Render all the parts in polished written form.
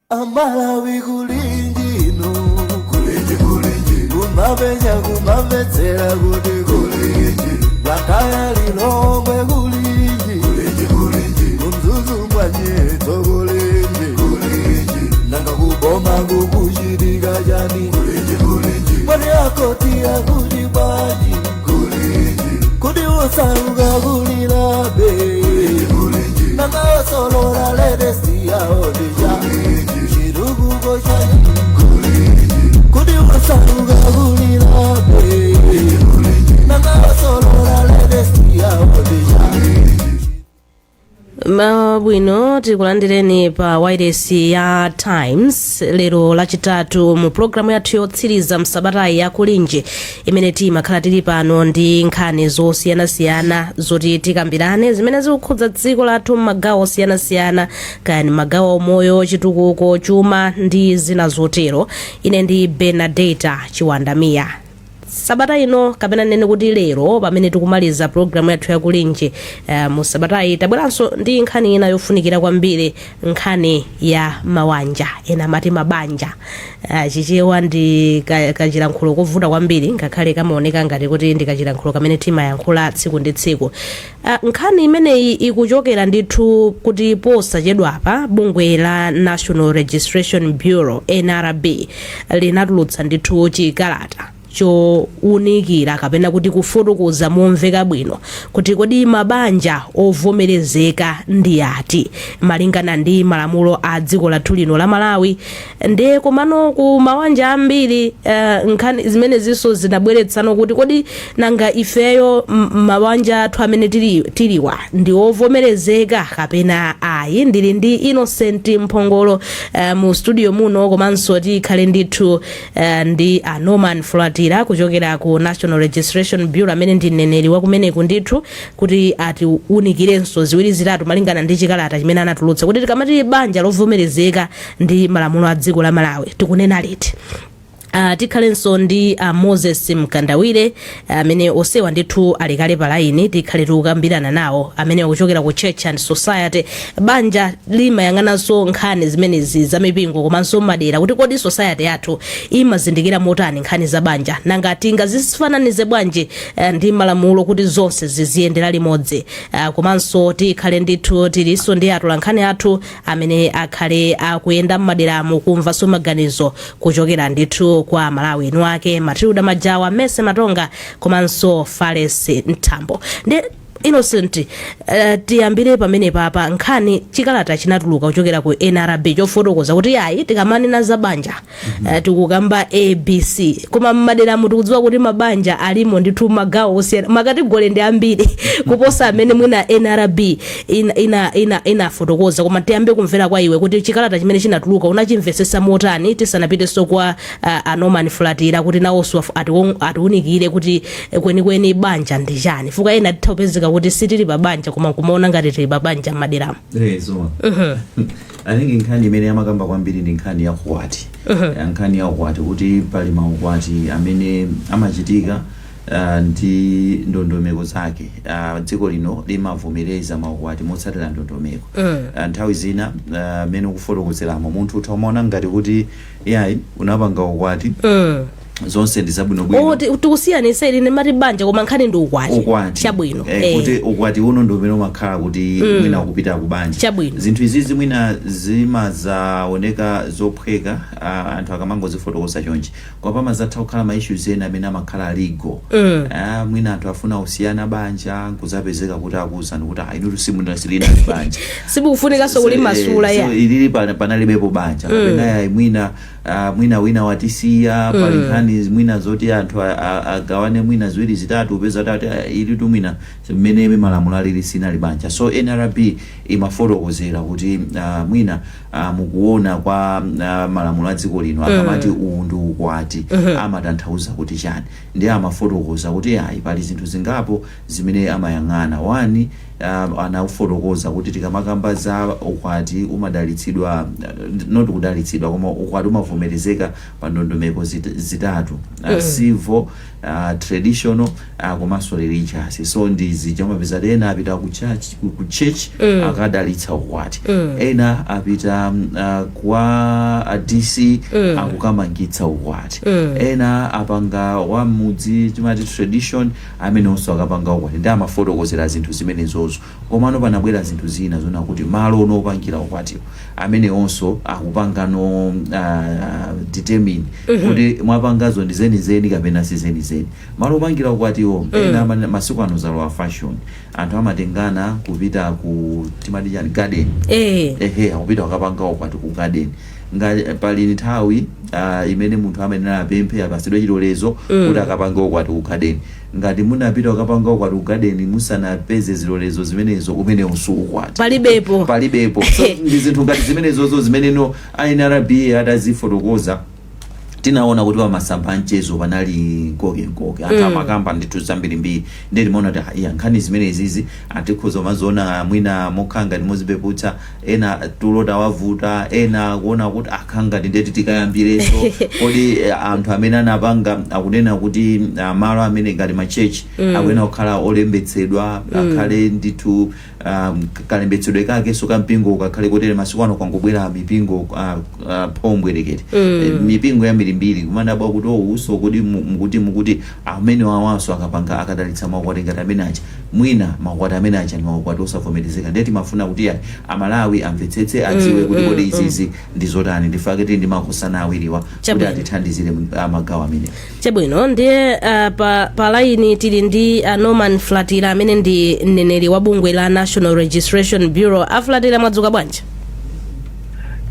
Amalawi, kulinji ino, kulinji, kulinji, kumapenya kumamvetsera kuti kulinji, Blantyre, Lilongwe, kulinji, kulinji, kulinji, kuMzuzu mwanyetso, kulinji, kulinji, nanga kuboma kukuchitika chani? Kulinji, kulinji, mwati akoti akuti bwanji? Kulinji, kuti usauka kulilabe? Kulinji, nanga osolola latest yawo ndija chitukuko chani? Kuti usauka kulilabe? Nanga osolola latest yawo ndija. Mabwino, tikulandireni pa wireless ya Times lero Lachitatu mu programu yathu yotsiriza msabatayi ya Kulinji, imene timakhala tili pano ndi nkhani zosiyanasiyana zoti tikambirane zimene zikukhudza dziko lathu m'magawo osiyanasiyana, kaya ni magawo omoyo, chitukuko, chuma ndi zina zotero. Ine ndi Benadeta Chiwandamiya. Sabata ino, kapena nene kuti lero, pamene tikumaliza programu yathu yakulinji mu sabatayi, tabweranso ndi nkhani ina yofunikira kwambiri, nkhani ya mawanja, ena amati mabanja. Chichewa ndi kachilankhulo kovuta kwambiri, ngakhale kamaoneka ngati kuti ndi kachilankhulo kamene timayankhula tsiku ndi tsiku. Nkhani imeneyi ikuchokera ndithu kuti posachedwapa bungwe la National Registration Bureau, NRB, linatulutsa ndithu chikalata chowunikira kapena kuti kufotokoza momveka bwino kuti kodi mabanja ovomerezeka ndi ati malingana ndi malamulo a dziko lathu lino la Malawi. Ndiye komano ku mawanja ambiri, nkhani zimenezinso zinabweretsano kuti kodi nanga ifeyo mawanja athu amene tiliwa ndi ovomerezeka kapena ayi? Ndili ndi Innocent Mphongolo mu studio muno, komanso tikhale ndithu ndi a Norman Fulatira kuchokera ku National Registration Bureau, amene ndi mneneri wa kumeneku ndithu, kuti atiwunikirenso ziwiri zitatu malingana ndi chikalata chimene anatulutsa, kuti tikamati banja lovomerezeka ndi malamulo a dziko la Malawi tikunena liti. Tikhalenso ndi Moses Mkandawire, amene osewa ndithu alikale pa laini, tikhale tikukambirana nawo, amene akuchokera ku Church and Society. Banja limayang'ananso nkhani zimenezi za mipingo komanso madera, kuti kodi society yathu imazindikira motani nkhani za banja, nanga tingazifananize bwanji ndi malamulo kuti zonse ziziyendera limodzi? Komanso tikhale ndithu tilinso ndi atolankhani athu amene akhale akuyenda m'maderamo kumvanso maganizo kuchokera ndithu kwa Malawi enu ake, Matilda Majawa, Mese Matonga komanso Fales Mtambo. Ndi Innocent, tiyambire pamene papa nkhani, chikalata chinatuluka kuchokera ku NRB chofotokoza kuti ayi, tikamanena za banja tikukamba ABC, koma mmaderamo tikudziwa kuti mabanja alimo ndithu magawo osiyana, ma category ndi ambiri kuposa amene mwina NRB inafotokoza. Koma tiyambe kumvera kwa iwe kuti chikalata chimene chinatuluka unachimvesesa motani, tisanapitenso kwa a Norman Fulatira kuti nawonso atiwunikire kuti kwenikweni banja ndi chani, fuka ena titha kupezeka kuti sitili pa banja koma kumaona ngati tili pa banja m'maderamo. Eh, so I think nkhani imene amakamba kwambiri ndi nkhani ya ukwati. Nkhani ya ukwati, kuti pali maukwati amene amachitika ndi ndondomeko zake. Dziko lino limavomereza maukwati motsatira ndondomeko. Nthawi zina, mmene ukufotokozeramo, munthu utha umaona ngati kuti yayi, unapanga ukwati, zonse ndi zabwinobwino. Oh, tikusiyanisa, ili ndimati banja koma nkhani ndi ukwati. Ukwati. Chabwino. Kuti ukwati uno ndi umene umakhala kuti mwina ukupita ku banja. Zinthu izizi mwina zimazaoneka zophweka anthu akamangozifotokoza chonchi, koma pamazatha kukhala ma issues ena amene amakhala legal. Mwina anthu afuna kusiyana banja, nkuzapezeka kuti akuwuzani kuti, "Ah, inutu simuna, silina banja." Sikufunikanso kulimasula. So ya ilili panalibepo banja, kapena yayi, mwina mwina wina watisiya, pali nkhani mwina zoti anthu agawane mwina ziwiri zitatu, upeza tati ilitu mwina mmene malamulo alili sinali banja. So NRB imafotokozera kuti mwina mukuona kwa malamulo a dziko lino, akamati uwu ndi ukwati amatanthauza kuti chani? Ndi amafotokoza kuti ayi, pali zinthu zingapo zimene amayang'ana. One, anafotokoza kuti tikamakamba za ukwati umadalitsidwa, not kudalitsidwa, koma ukwati umavomerezedwa amavomerezeka pa ndondomeko zitatu, civil, traditional, komanso religious. So ndi zija umapeza ena apita ku church, ku church akadalitsa ukwati, ena apita kwa a DC akukamangitsa ukwati, ena apanga wa mudzi, timati tradition, amene onso akapanga ukwati ndi amafotokozera zinthu zimenezozo. Komano panabwera zinthu zina zona kuti malo onopangira ukwatiwo amene onso akupangano determine kuti mwapangazo ndi zenizeni kapena si zenizeni. Malo opangira ukwatiwo ena masiku ano zalowa fashion, anthu amatengana kupita ku, timati chani, garden. Ehe, akupita kukapanga ukwati ku garden. Nga pali nthawi imene munthu amayenera apemphe, apasidwe chilolezo kuti akapanga ukwati ku garden. Ngati munapita kukapanga ukwati ku garden musanapeze zilolezo zimenezo, umenewo si ukwati. Palibepo. Palibepo. So ndi zinthu ngati zimenezozo zimeneno NRB atazifotokoza, tinaona kuti pamasamba amchezo panali nkokenkoke, anthu amakamba ndithu zambirimbiri. Ndiye timaona kuti iya, nkhani zimenezizi atikhoza maziona mwina mokhala ngati mozipeputsa, ena tulo tawavuta, ena kuona kuti akhangati ndeti tikayambireso. Kodi anthu amene anapanga akunena kuti malo amene ngati ma church akuyenera kukhala olembetsedwa, akhale ndithu kalembetsedwe kake so kampingo kakhale kotere. Masiku ano kwangobwera mipingo phombwerekete, mipingo yambirimbiri, kumadabwa kuti ouso kuti mukuti amene wawanso akapanga, akadalitsa maukwati ngati amene aja, mwina maukwati amene aja ndi maukwati osavomerezeka. Ndiye timafuna kuti ayi, Amalawi amvetsetse, adziwe kuti kodi izizi ndi zotani. Ndifake tili ndi makosana awiriwa kuti atithandizire magawo amene. Chabwino. Ndiye pa laini tili ndi Norman Flatira amene ndi mneneri wa bungwe la National Registration Bureau. Aflatira, mwadzuka bwanji?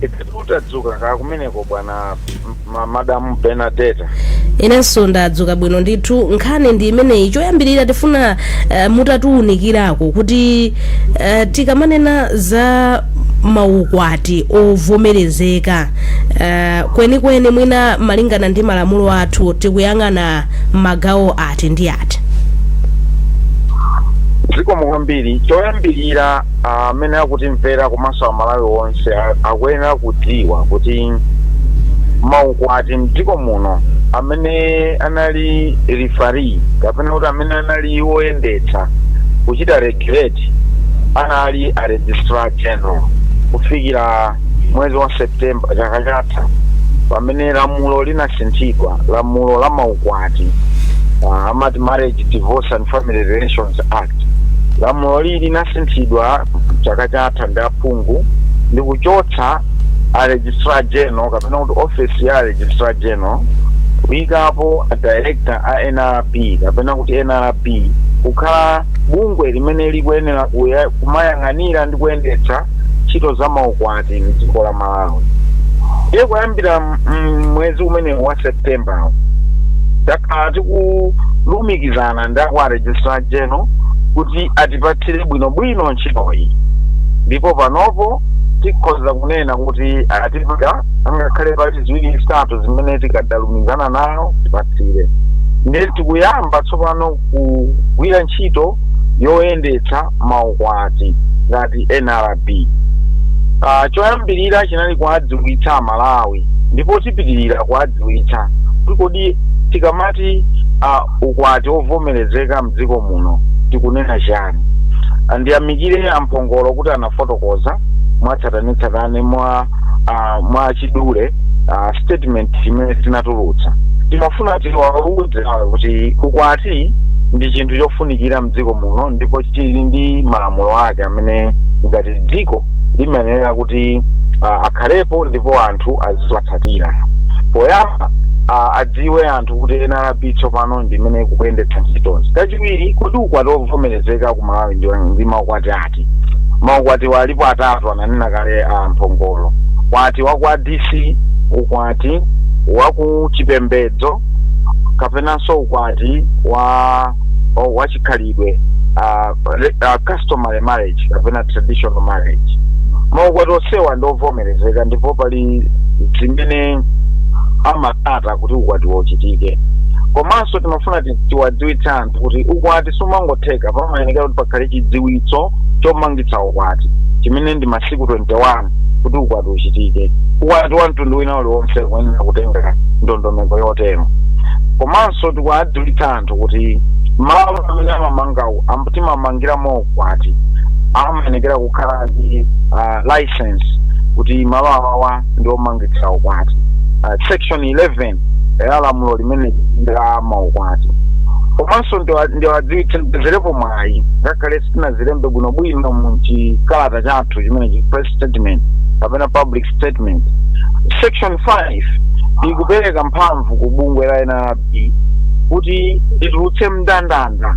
Ife tadzuka ka kumeneko, bwana Madam Benadeta. Inenso ndadzuka bwino ndithu. Nkhani ndi imeneyi. Choyambirira tifuna mutatiwunikirako kuti tikamanena za maukwati ovomerezeka, kwenikweni mwina malingana ndi malamulo athu tikuyang'ana magawo ati ndi ati? Zikomo kwambiri. Choyambirira, amene akutimvera komanso Amalawi onse akuyenera kudziwa kuti maukwati mdziko muno, amene anali referee kapena kuti amene anali woyendetsa, kuchita regulate, anali a Registrar General kufikira mwezi wa September chaka chatha, pamene lamulo linasinthidwa, lamulo la maukwati, amati Marriage, Divorce and Family Relations Act. Lamulo lili linasinthidwa chaka chatha ndi aphungu ndi kuchotsa a Registrar General kapena kuti office ya Registrar General, kuyikapo a director a NRB kapena kuti NRB kukhala bungwe limene likuyenera kumayang'anira ndi kuyendetsa ntchito za maukwati mdziko la Malawi. Ndiye kuyambira mwezi umenewu wa September takhala tikulumikizana ndi akwa Registrar General kuti atipatsire bwinobwino ntchitoyi, ndipo panopo tikhoza kunena kuti atipatsa, angakhale pali ziwiri zitatu zimene tikadalumikizana nayo tipatsire. Ndiye tikuyamba tsopano kugwira ntchito yoyendetsa maukwati ngati NRB. Choyambirira chinali kuwadziwitsa Amalawi, ndipo tipitirira kuwadziwitsa kuti kodi tikamati ukwati wovomerezeka mdziko muno tikunena chani. Ndiyamikire amphongolo kuti anafotokoza mwatsatanetsatane, mwa chidule, statement imene tinatulutsa. Timafuna tiwauze kuti ukwati ndi chinthu chofunikira mdziko muno, ndipo chili ndi malamulo ake amene ngati dziko limayenera kuti akhalepo ndipo anthu aziwatsatira. Poyamba, adziwe anthu kuti NRB tsopano ndi imene ikuyendetsa ntchitozi. Kachiwiri, kodi ukwati wovomerezeka ku Malawi ndi maukwati ati? Maukwati walipo atatu, ananena kale mphongolo: ukwati wa kwa DC, ukwati wa ku chipembedzo, kapenanso ukwati wa chikhalidwe, customary marriage kapena traditional marriage. Maukwati onsewa ndi ovomerezeka ndipo pali zimene amatsata kuti ukwati wochitike. Komanso timafuna tiwadziwitse anthu kuti ukwati sumangotheka, pamayenekera kuti pakhale chidziwitso chomangitsa ukwati chimene ndi masiku 21 kuchokera tsiku limene ukwati unalembetsedwa. Kuti ukwati uchitike, ukwati wa mtundu wina uliwonse kuyenera kutenga ndondomeko yotero. Komanso tikuwadziwitsa anthu kuti malo amene amamangawo, timamangiramo ukwati, amayenekera kukhala ndi license kuti malo awawa ndi omangitsa ukwati, section 11 ya lamulo limene la maukwati. Komanso ndiwadziwitse, ndipezerepo mwayi, ngakhale sitinazilembe bwinobwino mu chikalata chathu chimene chi press statement kapena public statement, section 5 ikupereka mphamvu ku bungwe la NRB kuti litulutse mndandanda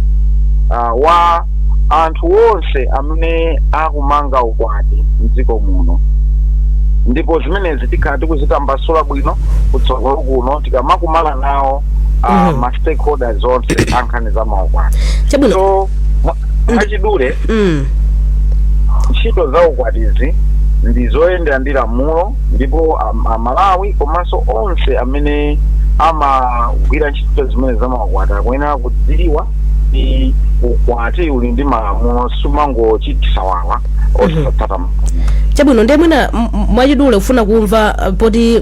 wa anthu onse amene akumanga ukwati mdziko muno. Ndipo zimenezi tikhala tikuzitambasula bwino kutsogolo kuno tikamakumana nawo ma stakeholders onse ankhani za maukwati. Chabwino. So mwachidule, ntchito za ukwatizi ndi zoyendera ndi lamulo, ndipo Amalawi komanso onse amene amagwira ntchito zimene zamaukwati akuyenera kudziwa ndi ukwati uli ndi malamulo, sumangochitisa wawa osatsata malamulo. Chabwino, ndiye mwina mwachidule kufuna kumva, poti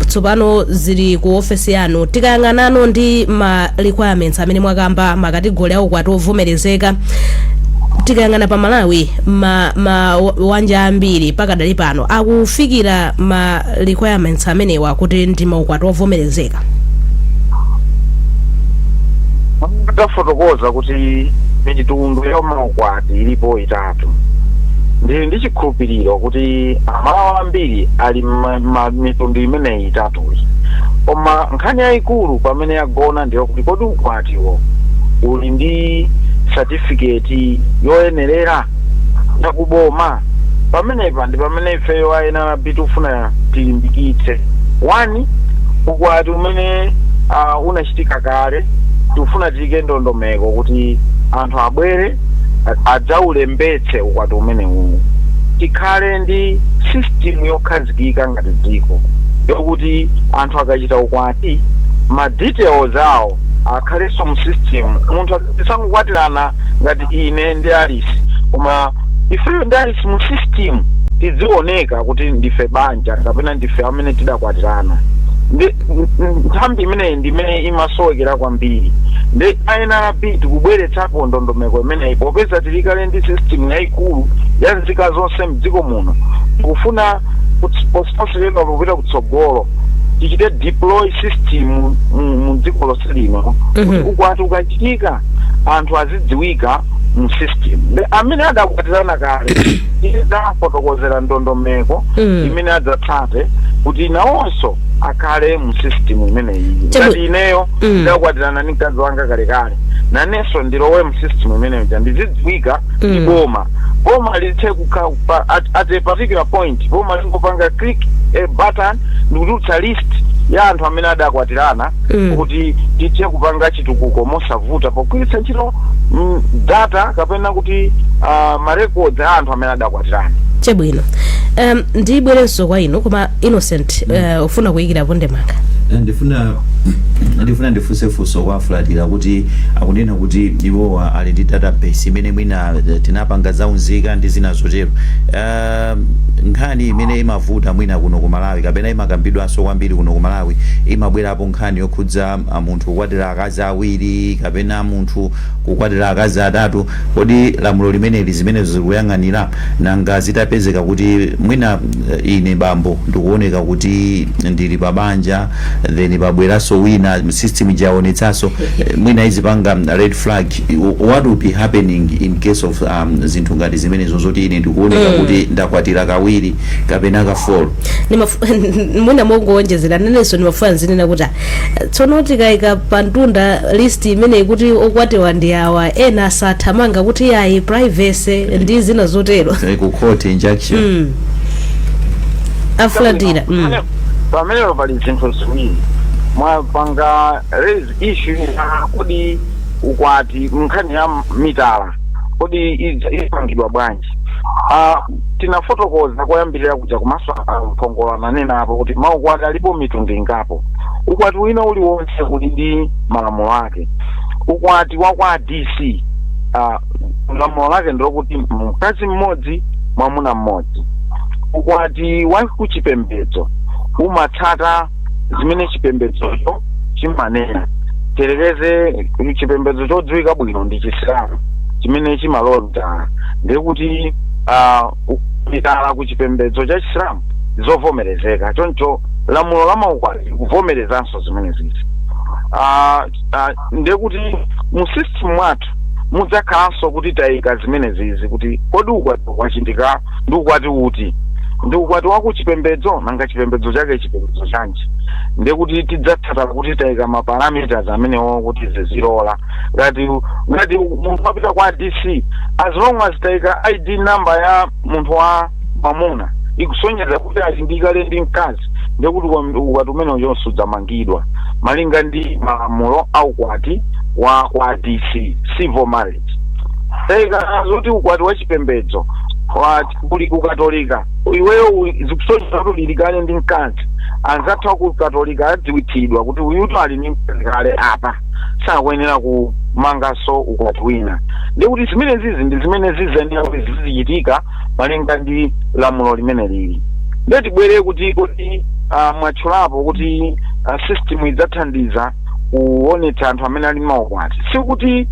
tsopano zili ku ofesi yanu, tikayang'anano ndi ma requirements amene mwakamba, ma category a ukwati ovomerezeka, tikayang'ana pa Malawi, ma wanja ambiri pakadali pano akufikira ma requirements amenewa kuti ndi maukwati ovomerezeka? Tafotokoza kuti mitundu ya maukwati ilipo itatu. Ndili ndi chikhulupiriro kuti Amalawi ambiri ali mitundu imeneyi itatuyi, koma nkhani yayikulu pamene yagona ndiyo kuti kodi ukwatiwo uli ndi certificate yoyenerera yakuboma? Pamenepa ndi pamene ifeyo a NRB tikufuna tilimbikitse. One, ukwati umene unachitika kale, tikufuna tiyike ndondomeko kuti anthu abwere adzaulembetse ukwati umenewu. Tikhale ndi system yokhazikika ngati dziko yokuti anthu akachita ukwati, ma details awo akhalenso mu system. Munthu tisangokwatirana ngati ine ndi Alice, koma ifeyo ndi Alice mu system tizioneka kuti ndife banja kapena ndife amene tidakwatirana. Ndi nthambi imeneyi ndi imene imasowekera kwambiri. Ndi NRB tikubweretsapo ndondomeko imeneyi, popeza tilikale ndi system yayikulu ya nzika zonse mdziko muno. Tikufuna posachedwa popita kutsogolo tichite deploy system mu dziko lonse lino kuti ukwati ukachitika anthu azidziwika mu system. Ndi amene adakwatirana kale tidzafotokozera ndondomeko imene adzatsate kuti nawonso akhale mu system imeneyi. Ngati ineyo ndakwatirana ndi mkazi wanga kalekale, nanenso ndilowe mu system imeneyo, ndizidziwika ndi boma. Boma lithe kukha at a particular point, boma lingopanga click a button ndikutulutsa list ya anthu amene adakwatirana kuti tithe kupanga chitukuko mosavuta pogwiritsa ntchito data kapena kuti ma records a anthu amene adakwatirana. Chabwino, ndibwerenso kwa inu, koma Innocent, ufuna kuyikirapo ndemanga? Ndifuna ndifunse funso kwa Afulatira kuti akunena kuti iwowa ali ndi database imene mwina tinapanga zaunzika ndi zina zotero. Nkhani imene imavuta mwina kuno ku Malawi kapena imakambidwanso kwambiri kuno ku Malawi, imabwerapo nkhani yokhudza munthu kukwatira akazi awiri kapena munthu kukwatira akazi atatu. Kodi lamulo limeneli zimenezo zikuyang'anira? Nanga zitapezeka kuti mwina ine bambo ndikuoneka kuti ndili pa banja, then pabweranso wina, system jaonetsanso, mwina izipanga red flag, what will be happening in case of zinthu ngati zimenezo zoti ine ndikuoneka kuti ndakwatira kawiri kapena ka four? Mwina mongoonjezera, nanenso ndimafuna nzinena kuti tsono tikayika pantunda list imeneyi kuti okwatiwa ndi awa, ena asathamanga kuti ayi, privacy ndi zina zotero. Ku court injunction. Afulatira. Pamenepo pali zinthu ziwiri. Mwapanga raise issue ya kodi ukwati nkhani ya mitala kodi ipangidwa bwanji. Tinafotokoza koyambirira kuja, komanso Mphongolo ananena apo kuti maukwati alipo mitundu ingapo. Ukwati wina uliwonse uli ndi malamulo ake. Ukwati wa kwa DC, lamulo lake ndilokuti mkazi mmodzi, mwamuna mmodzi. Ukwati wa kuchipembedzo umatsata zimene chipembedzocho chimanena. Terekeze chipembedzo chodziwika bwino ndi Chisilamu chimene chimalola mitala, ndiye kuti mitala ku chipembedzo cha Chisilamu zovomerezeka. Choncho lamulo la maukwati likuvomerezanso zimenezi. Ndiye kuti mu system mwathu mudzakhalanso kuti tayika zimenezizi, kuti kodi ukwati wachitika ndi ukwati uti? Ndi ukwati wa kuchipembedzo? Nanga chipembedzo chake chipembedzo chanji? Ndiye kuti tidzatsata kuti tayika ma parameters amenewo kuti zizilola. Ngati munthu wapita kwa DC, as long as tayika ID number ya munthu wa mwamuna ikusonyeza kuti ali ndi kale ndi mkazi, ndiye kuti ukwati umenewo sudzamangidwa malinga ndi malamulo a ukwati wa kwa DC, civil marriage. Tayika zoti ukwati wa chipembedzo kuli kukatolika, iweyo zikusonyeza kuti uli kale ndi mkazi, anzathu aku Katolika adziwitsidwa kuti uyutu ali ndi mkazi kale, apa sakuyenera kumanganso ukwati wina. Ndi kuti zimenezizi ndi zimene zizenera kuti zizichitika malinga ndi lamulo limene lili. Ndiye tibwere kuti kodi mwatchulapo kuti system idzathandiza kuonetsa anthu amene ali maukwati. Sikuti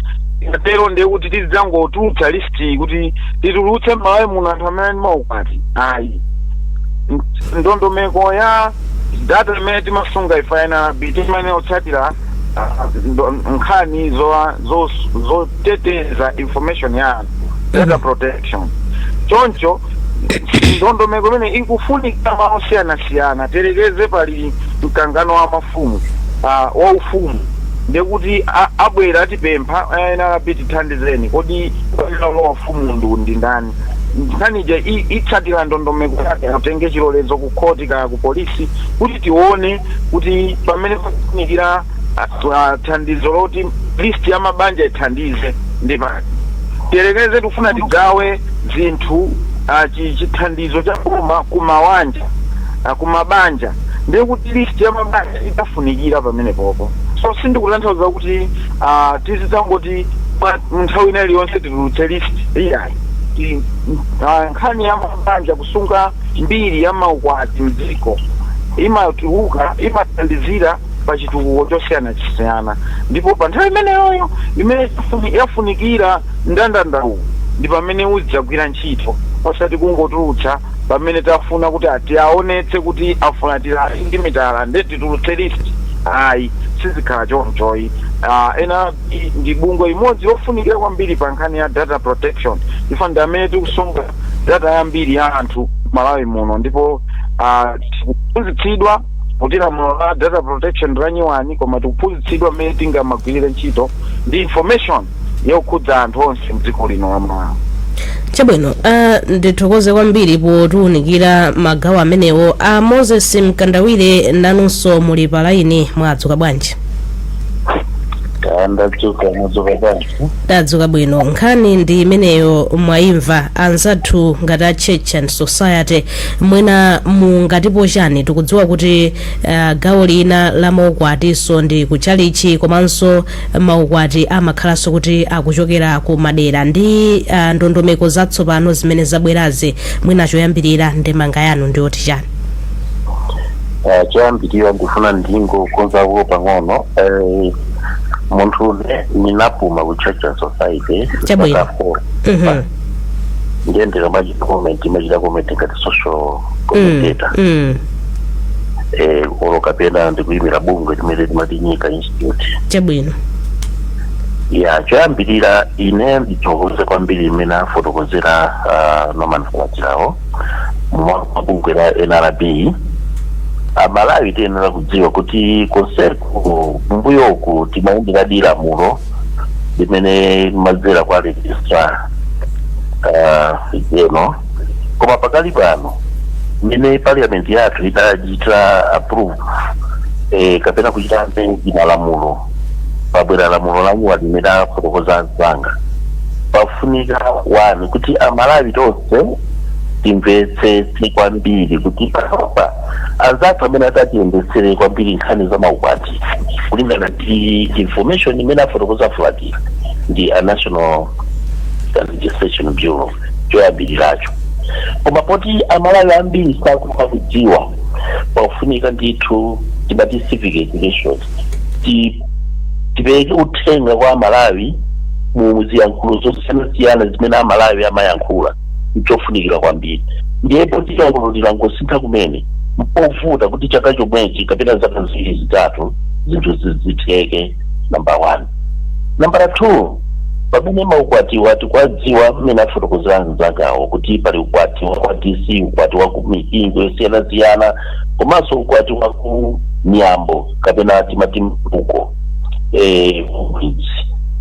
tero ndiye kuti tidzangotulutsa list kuti titulutse m'Malawi muno anthu amene ali maukwati, ayi. Ndondomeko ya data imene timasunga ife NRB, timayenera kutsatira nkhani zoteteza information ya anthu, data protection. Choncho ndondomeko imene ikufunika malo osiyanasiyana. Terekeze pali mkangano wa mafumu, wa ufumu, ndekuti abwera atipempha, "NRB, tithandizeni, kodi wa ufumu ndi ndani?" Nkhanija itsatira ndondomeko yake, atenge chilolezo ku khoti kaya ku polisi kuti tione kuti pamene pakufunikira thandizo loti list ya mabanja ithandize ndi pati. Tiyerekeze tifuna tigawe zinthu, chithandizo cha boma kumawanja, kumabanja, ndiye kuti list ya mabanja itafunikira pamene popo. So sindikutanthauza kuti tizidzangoti nthawi ina iliyonse titulutse list, iyayi. Nkhani ya mabanja, kusunga mbiri ya maukwati mdziko, imatuluka, imathandizira pa chitukuko chosiyanasiyana, ndipo pa nthawi imeneyoyo imene yafunikira mndandandawu ndi pamene uzidzagwira ntchito, osati kungotulutsa pamene tafuna kuti atiaonetse kuti afuna tilali ndi mitala nde titulutse list, ayi, sizikhala chonchoyi. Ena ndi bungwe imodzi yofunikira kwambiri pa nkhani ya data protection. Ife ndi amene tikusunga data yambiri ya anthu Malawi muno, ndipo tikuphunzitsidwa kuti lamulo la data protection la nyuwani, koma tikuphunzitsidwa mmene tingamagwirire ntchito ndi information yokhudza anthu onse mdziko lino la Malawi. Chabwino, ndithokoze kwambiri potiwunikira magawo amenewo. A Moses Mkandawire, nanunso muli pa laini, mwadzuka bwanji? Ndadzuka, mwadzuka bwanji? Tadzuka bwino. Nkhani ndi imeneyo mwayimva. Anzathu ngati a Church and Society, mwina mungatipo chani? Tikudziwa kuti gawo lina la maukwatiso ndi kuchalichi, komanso maukwati amakhalanso kuti akuchokera ku madera ndi ndondomeko zatsopano zimene zabwerazi. Mwina choyambirira ndemanga yanu ndiyoti chani? Choyambirira ndifuna ndingokonzako pang'ono. Munthu ninapuma ku Church and Society Chabwino. zaka 4. Ndiye ndikamachita comment, imachita comment ngati social commentator olo kapena ndikuyimira bungwe limene limati Nyika Institute. Ya, choyambirira ine ndithokoze kwambiri imene afotokozera Norman Fulatirawo mwa bungwe la NRB. Amalawi tiyenera kudziwa kuti konseku mbuyoku timayendera lamulo limene limadzera kwa Registrar General, koma pakali pano mmene parliament yathu itachita approve kapena kuchita amend malamulo, pabwera lamulo la nyuwa limene afotokoza anzanga. Pafunika one kuti Amalawi tonse timvetsetse kwambiri kuti panopa anzathu amene atatiyendetsere kwambiri nkhani za maukwati, kulingana ndi information imene afotokoza Fulatira, ndi a National Registration Bureau. Choyambiriracho, Koma poti Amalawi ambiri sakufa kudziwa, pafunika ndithu timati civic education, tipereke uthenga kwa Amalawi mu ziyankhulo zosiyanasiyana zimene Amalawi amayankhula, nchofunikira kwambiri. Ndiye poti lamulo lilangosintha kumene, mpovuta kuti chaka chomwechi kapena zaka 2, 3 zinthu zizitheke, number one. Number two, pamene maukwatiwa tikwadziwa mmene afotokozera anzangawo kuti pali ukwati wa kwa DC, ukwati wa ku mipingo yosiyanasiyana, komanso ukwati wa ku miyambo kapena timati mtuko kumidzi.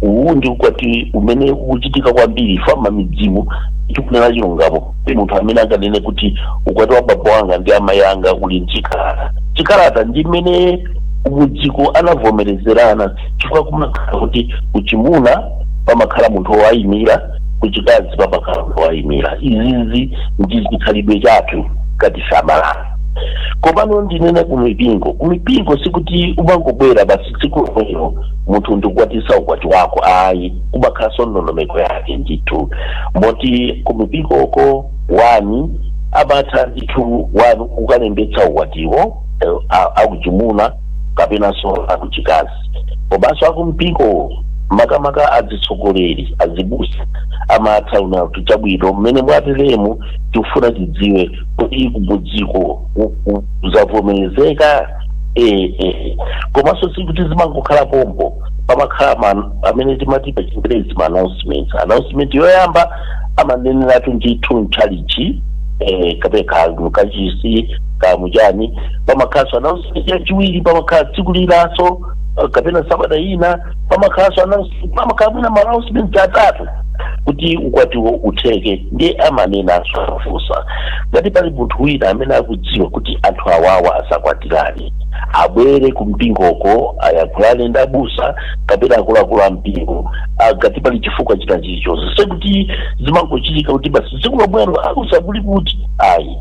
Uwu ndi ukwati umene ukuchitika kwambiri fama midzimu. Tikunena chilungamo, munthu amene anganene kuti ukwati wa bambo anga ndi amayi anga uli mchikalata, chikalata ndi mmene kumudziko anavomerezerana, chifukwa kumakhala kuti kuchimuna pamakhala munthu wowayimira, kuchikazi pamakhala munthu wowayimira. Izizi ndi chikhalidwe chathu ngati Amalawi. Komano ndinene kumipingo, kumipingo sikuti umangobwera basi tsiku lomwelo munthu ndikukwatisa ukwati wako, ayi, kumakhalanso ndondomeko yake ndithu. Moti kumipingoko one amatha ndithu one kukalembetsa ukwatiwo akuchimuna kapenanso akuchikazi, komanso akumpingo, makamaka azitsogoleri, azibusa, amatha una kuti chabwino, mmene mwateremu tikufuna tidziwe kuti kumudziko zavomerezeka. Komanso sikuti zimangokhala pompo, pamakhala amene timati pa Chingerezi ma announcements. Announcement yoyamba amaneneratu ndithu mtchalichi kapena kachisi kamuchani. Pamakhalanso announcement yachiwiri, pamakhala tsiku linanso kapena sabata ina pamakhalanso announcement, pamakhala mwina ma announcement atatu kuti ukwatiwo utheke. Ndiye amanenanso, afunsa ngati pali munthu wina amene akudziwa kuti anthu awawa asakwatirane, abwere kumpingoko ayankhulane ndi abusa kapena akuluakulu a mpingo ngati pali chifukwa china chilichonse. Sikuti zimangochitika kuti basi tsiku lomwelo abusa kuli kuti, ayi.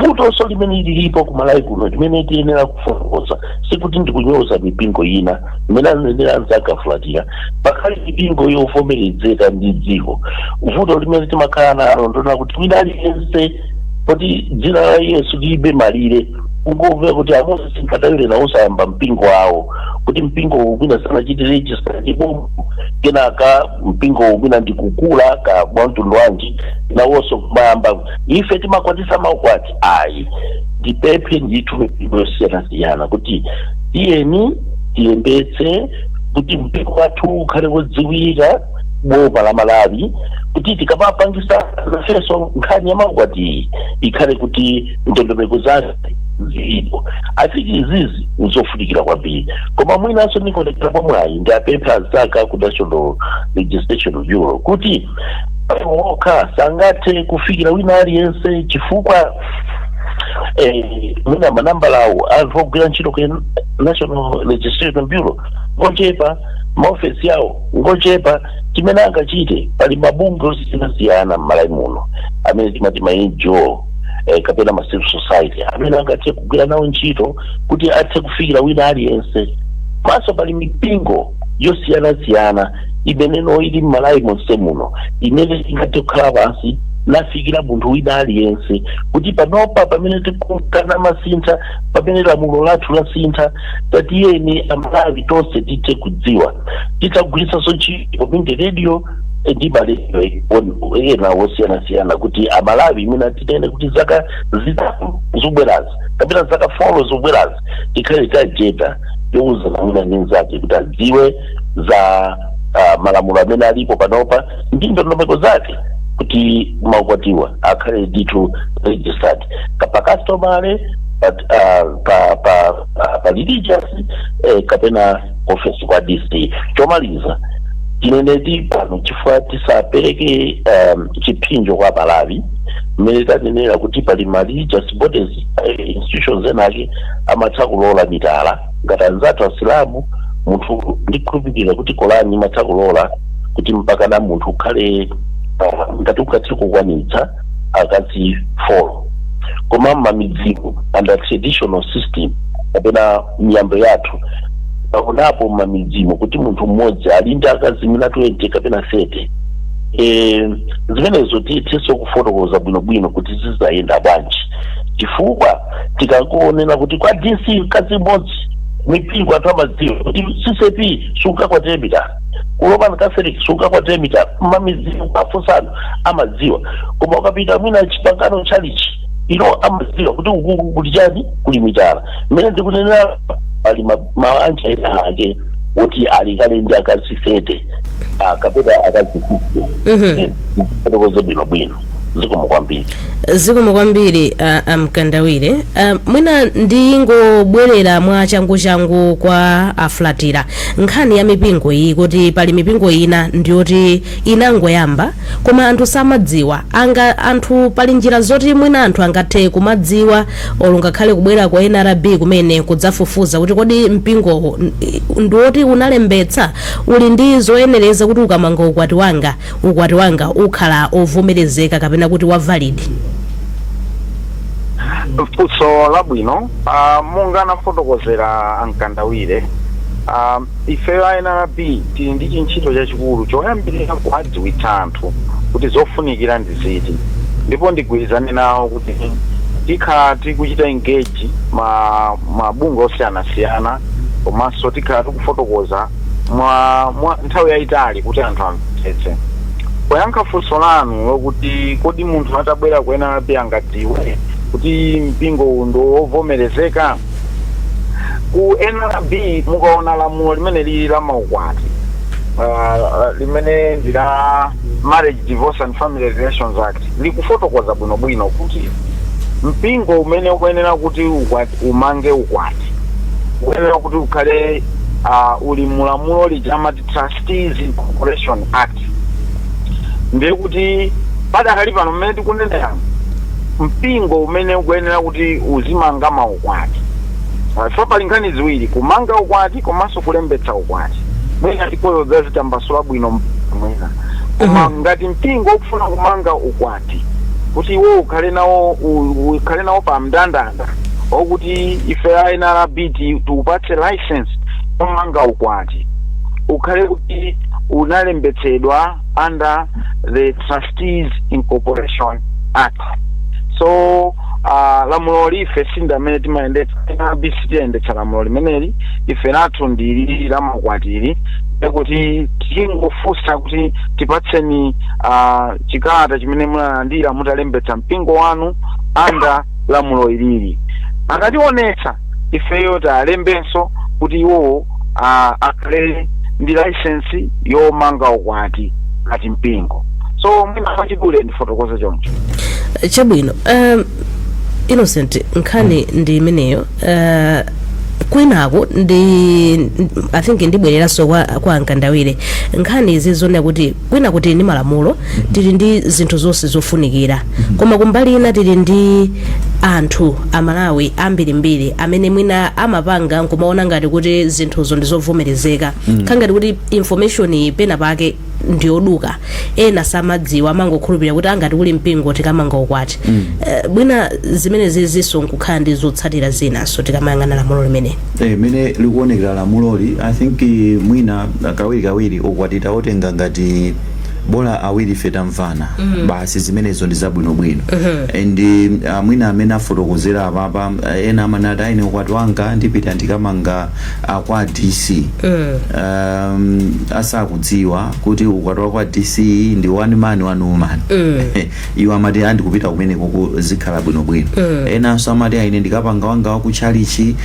Vutonso limene lilipo kumalawi kuno limene tiyenera kufotokoza, sikuti ndikunyoza mipingo ina, imene anenera anzanga Fulatira, pakhale mipingo yovomerezeka ndi dziko. Vuto limene timakhala nalo ndona kuti wina aliyense, poti dzina la Yesu lilibe malire, kungomvera kuti aMoses Mkandawire nawo sayamba mpingo wawo, kuti mpingo wina sanachite register ndipo kenaka mpingo wina ndikukula ka mwa mtundu wanji, nawonso kumayamba ife timakwatisa maukwati, ayi. Ndipemphe ndithu mipingo yosiyanasiyana kuti tiyeni tilembetse kuti mpingo wathu ukhale wodziwika boma la Malawi, kuti tikamapangisa nafenso nkhani ya maukwati ikhale kuti ndondomeko zake zilipo. Afiki izizi nzofunikira kwambiri. Koma mwinanso ndingotekerapo mwayi ndi apemphe anzanga ku National Registration Bureau kuti okha sangathe kufikira wina aliyense, chifukwa mwina manambala awo anthu ogwira ntchito ku National Registration Bureau ngochepa, maofesi yawo ngochepa. Chimene angachite, pali mabungwe osiyanasiyana m'Malawi muno amene timati ma NGO kapena ma civil society amene angathe kugwira nawo ntchito kuti athe kufikira wina aliyense. Maso pali mipingo yosiyanasiyana imeneno ili m'Malawi monse muno imene ingathe kukhala pansi nafikira munthu wina aliyense kuti panopa pamene tikukana masintha, pamene lamulo lathu lasintha, tatiyeni Amalawi tonse tithe kudziwa. Titagwiritsanso ntchito community radio ndi maradio ena osiyanasiyana kuti Amalawi imene titene kuti zaka 3 zobwerazi kapena zaka 4 zobwerazi tikhale tajeta yowuzana wina ndi mnzake kuti adziwe za malamulo amene alipo panopa ndi ndondomeko zake kuti maukwatiwa akhale ndithu registered pa customary, pa religious kapena office kwa DC. Chomaliza tineneti pano, chifukwa tisapereke chipsinjo kwa Malawi, mmene tanenera kuti pali ma religious bodies, institutions enake amatha kulola mitala ngati anzathu Asilamu. Munthu, ndikhulupirira kuti Korani imatha kulola kuti mpakana munthu ukhale ngati ungathe kukwanitsa akazi 4. Koma mmamidzimu under traditional system kapena miyambo yathu, pakunapo mmamidzimu kuti munthu mmodzi ali ndi akazi mina 20 kapena 30. Zimenezo tithenso kufotokoza bwinobwino kuti zizayenda bwanji, chifukwa tikangonena kuti kwa DC mkazi mmodzi, mipingo anthu amadziwa kuti CCAP sungakwatire mitala, ku Roman Catholic sungakwatire mitala, mmamizi afunsano amadziwa. Koma ukapita mwina Chipangano Chalichi ino, amadziwa kuti ukuku kuli chani, kuli mitala. Mmene ndikunenera, pali mabanja ena ake kuti ali kale ndi akazi 30 kapena akazi 50. Fotokoze bwinobwino. Zikomo kwambiri. Zikomo kwambiri, Amkandawire. Mwina ndingobwerera mwa changu kwa Aflatira. Nkhani ya mipingo iyi, kuti pali mipingo ina ndiyoti inangoyamba koma anthu samadziwa. Anga anthu, pali njira zoti mwina anthu angathe kumadziwa, olo ngakhale kubwera kwa NRB kumene kudzafufuza kuti kodi mpingowo ndiwoti unalembetsa, uli ndi zoyenereza kuti ukamanga ukwati wanga, ukwati wanga ukhala ovomerezeka kapena kuti wa valid? Funso labwino. Monga anafotokozera Ankandawire, ifeyo a NRB tili ndi chintchito chachikulu choyambirira kuwadziwitsa anthu kuti zofunikira ndi ziti, ndipo ndigwirizane nawo kuti tikhala tikuchita engage ma mabungwe osiyanasiyana, komanso tikhala tikufotokoza mwa nthawi yayitali kuti anthu amvetsetse. Poyankha funso lanu lokuti kodi munthu atabwera ku NRB angadziwe kuti mpingo uwu ndi wovomerezeka, ku NRB mukaona lamulo limene lili la maukwati, limene ndi la Marriage, Divorce and Family Relations Act, likufotokoza bwinobwino kuti mpingo umene ukuyenera kuti ukwati, umange ukwati, ukuyenera kuti ukhale uli mulamulo lija amati Trustees Incorporation Act. Ndiye kuti padakali pano mmene tikunenera, mpingo umene ukuyenera kuti uzimanga maukwati, so pali nkhani ziwiri: kumanga ukwati komanso kulembetsa ukwati. Mwina tikozo zitambasula bwino mwina, koma ngati mpingo ukufuna kumanga ukwati kuti iwo ukhale nawo ukhale nawo pa mndandanda okuti ife a NRB tiupatse license yomanga ukwati, ukhale kuti unalembetsedwa under the Trustees Incorporation Act. So lamulo life sindi amene timayendetsa, NRB sitiyendetsa lamulo limeneli. Ife lathu ndili la maukwatili, kuti tingofunsa kuti tipatseni chikalata chimene munalandira mutalembetsa mpingo wanu under lamulo ilili. Akationetsa, ifeyo talembenso kuti iwowo akhale ndi license yomanga ukwati ngati mpingo. So mwina mwachidule ndifotokoze choncho. Chabwino. Innocent, nkhani ndi imeneyo. Kwinako ndi, I think, ndibwereranso kwa Ankandawire. Nkhani izi zonena kuti kwina kuti ndi malamulo, tili ndi zinthu zonse zofunikira, koma kumbali ina tili ndi anthu Amalawi ambirimbiri amene mwina amapanga nkumaona ngati kuti zinthuzo ndi zovomerezeka, ngati kuti information pena pake ndiyoduka. Ena samadziwa, amangokhulupirira kuti angati kuli mpingo tikamanga ukwati. Mwina zimene zizinso nkukhala ndi zotsatira zinaso tikamayang'ana lamulo limene Mene likuonekera lamuloli, I think mwina kawirikawiri ukwati taotenga ngati bola awiri ife tamvana, basi, zimenezo ndi zabwinobwino. And mwina amene afotokozera apapa, ena amanati, "Aine ukwati wanga ndipita ndikamanga kwa DC," asakudziwa kuti ukwati wa kwa DC ndi one man, one woman. Iwo amati andikupita kumeneko zikhala bwinobwino. Enanso amati, "Aine ndikapanga wanga wakutchalichi."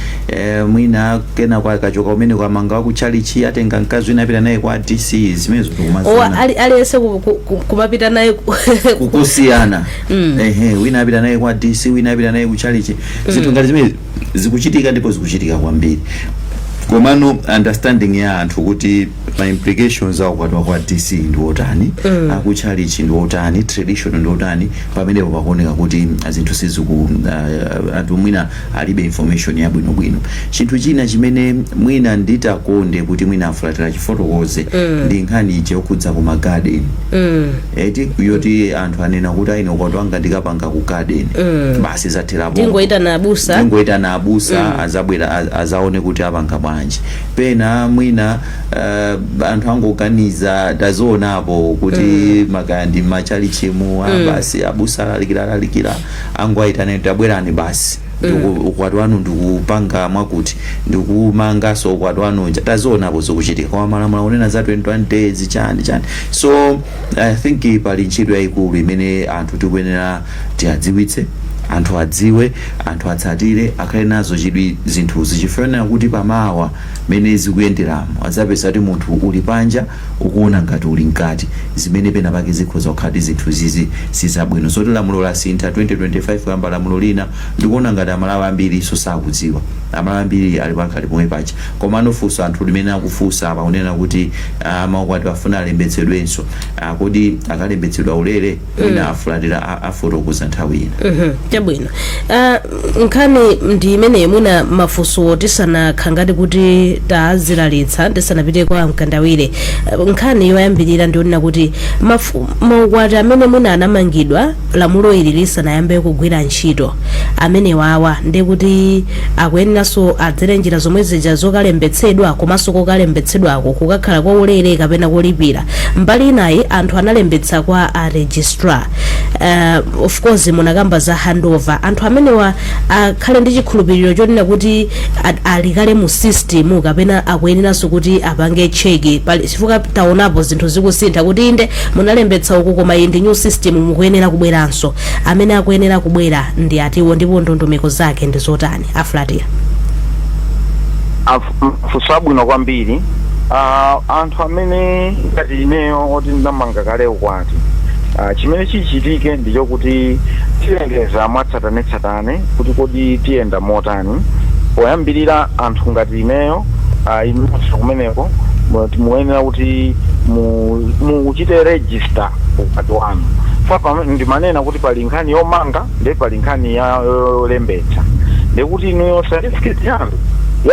Mwina kena kwa kachoka kumeneko, amanga wakutchalichi, atenga mkazi wina, apita naye kwa DC. Zimenezo Owa tikumaziona. Aliyense kumapita naye Kusiyana. Ehe, wina apita naye kwa DC, wina apita naye kutchalichi. Zinthu ngati zimene zikuchitika, ndipo zikuchitika kwambiri. Komano understanding ya anthu kuti ma implications a ukwati wa kwa DC ndi otani, akutchalichi ndi otani, tradition ndi otani, pamenepo pakuoneka kuti zinthu siziku anthu mwina alibe information yabwinobwino. Chinthu china chimene mwina nditakonde kuti mwina Afulatira chifotokoze ndi nkhani ije yokhudza ku magarden, eti, yoti anthu anena kuti, "Aine ukwati wanga ndikapanga ku garden, basi, zatherapo." Tingoyitana abusa. Tingoyitana abusa, azabwera, azaone kuti apanga bwanji. bwanji. Pena mwina anthu angoganiza, tazionapo kuti makaya ndi machalichimu, basi abusa alalikira, alalikira, angoayitana, "Tabwerani basi, ukwati wanu ndikupanga mwakuti, ndikumanganso ukwati wanu uja." Tazionapo zikuchitika, koma malamulo akunena za 21 days, chani chani. So I think pali ntchito yayikulu imene anthu tikuyenera tiadziwitse, anthu adziwe, anthu atsatire, akhale nazo chidwi zinthuzi, chifukwa kuti pamawa mene zikuyenderamo adzapeza kuti munthu uli panja ukuona ngati uli mkati, zimene pena pake zikhoza kukhala kuti zinthu zizi sizabwino. Zoti lamulo lasintha 2025 kuyamba lamulo lina, ndikuona ngati Amalawi ambiri iso sakudziwa. Amalawi ambiri ali pakhali pomwe pacha. Koma anofunsa anthu limene akufunsa apa kunena kuti maukwati afuna alembetsedwenso, kodi akalembetsedwa ulere? Mwina afulatira afotokoza nthawi ina. Chabwino. Nkhani ndi imeneyo. Mwina mafunso tisanakha ngati kuti tazilalitsa, tisanapite kwa Mkandawire, nkhani yoyambirira ndionena kuti maukwati amene mwina anamangidwa lamulo ili lisanayambe kugwira ntchito, amene wawa ndi kuti akuyeneranso adzere njira zomwe zija zokalembetsedwa, komanso kokalembetsedwako kukakhala kwa ulere kapena kolipira? Mbali inayi, anthu analembetsa kwa a registrar, of course munakamba za handover, anthu amenewa akhale ndi chikhulupiriro chonena kuti alikale mu system, kapena akuyeneranso kuti apange check pali? Chifukwa taonapo zinthu zikusintha, kuti inde munalembetsa uku, koma iyi ndi new system, mukuyenera kubweranso. Amene akuyenera kubwera ndi atiwo, ndipo ndondomeko zake ndi zotani, Afulatira? Funso abwino kwambiri. Anthu amene ngati ineyo oti ndinamanga kale ukwati, chimene chichitike ndichokuti tilengeza mwatsatanetsatane kuti kodi tiyenda motani. Poyambirira, anthu ngati ineyo, inunso kumeneko, muyenera kuti muchite register ukwati wanu. Ndimanena kuti pali nkhani yomanga ndi pali nkhani ya yolembetsa. Ndikuti inuyo certificate yanu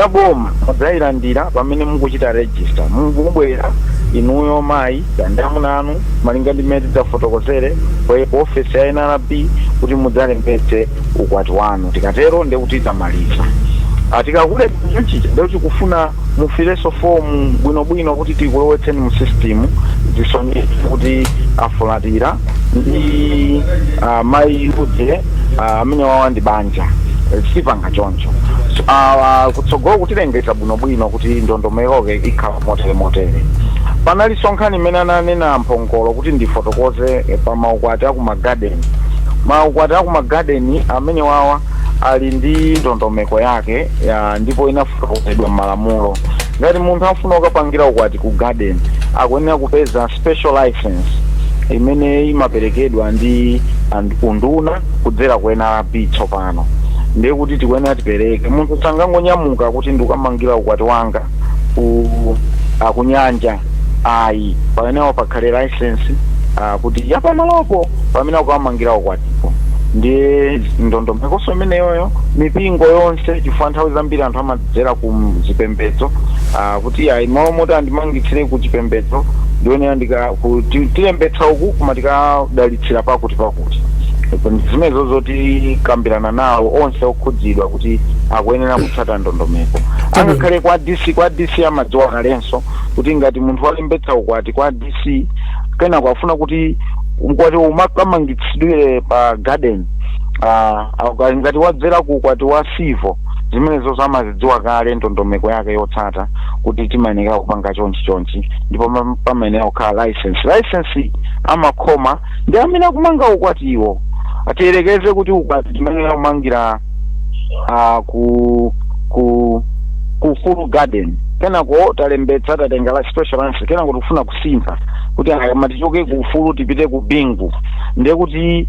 ya boma mudzayilandira pamene mukuchita register. Mukubwera inuyo, mayi ndi amuna anu, malinga ndi mmene tidzafotokozere ku ofesi ya NRB kuti mudzalembetse ukwati wanu. Tikatero ndekuti tamaliza. Tikakulembetsa chicha, ndekuti kufuna mufileso fomu bwinobwino kuti tikulowetseni mu system, zisonyeze kuti Afulatira ndi mayi uje amene wawa ndi banja. Sipanga choncho. So, kutsogolo kutilengeza bwinobwino kuti ndondomeko ikhala motere motere. Panalinso nkhani imene ananena Mphongolo kuti ndifotokoze, pa maukwati akumagadeni. Maukwati akumagadeni amene wawa ali ndi ndondomeko yake ya, ndipo inafotokozedwa m'malamulo. Ngati munthu afuna kukapangira ukwati ku garden, akuyenera kupeza special license imene imaperekedwa ndi unduna kudzera ku NRB. Tsopano ndiye kuti tikuyenera tipereke, munthu sangangonyamuka kuti ndikukamangira ukwati wanga ku kunyanja, ayi. Pamenepo pakhale license kuti yapamalopo pamene akukamangira ukwatipo. Ndiye ndondomekonso imeneyoyo mipingo yonse, chifukwa nthawi zambiri anthu amadzera ku zipembedzo, kuti ayi, malo moti andimangitsire ku chipembedzo ndionera tilembetsa uku, koma tikadalitsira pakuti pakuti. Zimenezo zoti kambirana nawo onse okhudzidwa kuti akuyenera kutsata ndondomeko. Angakhale kwa DC, kwa DC amadziwa kalenso kuti ngati munthu walembetsa ukwati kwa DC, kenako afuna kuti ukwati umakamangitsidwire pa garden, ngati wadzera ku ukwati wa civil, zimenezo amazidziwa kale ndondomeko yake yotsata kuti timayenera kupanga chonchi chonchi, ndipo pamayenera kukhala license. License amakhoma ndi amene akumanga ukwatiwo. Tiyerekeze kuti ukwati timayenera kumangira ku Full Garden, kenako talembetsa, tatenga la special license, kenako tikufuna kusintha kuti aya tichoke ku Ufulu tipite ku Bingu, ndiye kuti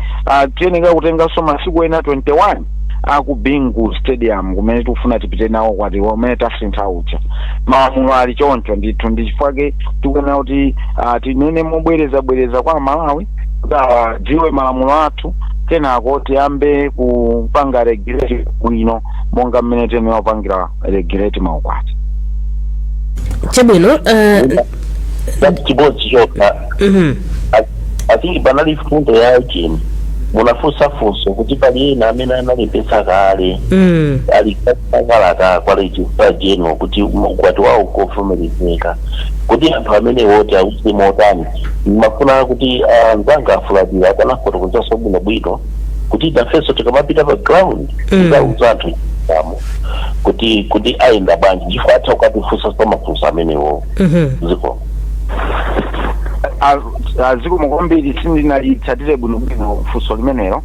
tiyenera kutenganso masiku ena 21 aku Bingu Stadium kumene tikufuna tipite nawo ukwati umene tasintha uja. Malamulo ali choncho ndithu. Ndi chifukwa tikuyenera kuti tinene mobwereza bwereza kwa Malawi kuti adziwe malamulo athu, kenako tiyambe kupanga regulate bwino monga mmene tiyenera kupangira regulate maukwati. Chabwino. Chimodzi chokha. I think panali fundo ya chini. Munafunsa funso kuti pali ena amene analembetsa kale, ali kakalata kwa Registrar General kuti ukwati wawo kovomerezeka, kuti anthu amene woti akuti motani. Mafuna kuti anzanga afulatira akanafotokozanso bwinobwino kuti nafenso tikamapita pa ground tikauza anthu amo kuti ayenda bwanji, chifukwa atha kukatifunsa mafunso amenewo. Ziko. Zikomo kwambiri. Sindinalitsatire bwinobwino funso limenelo.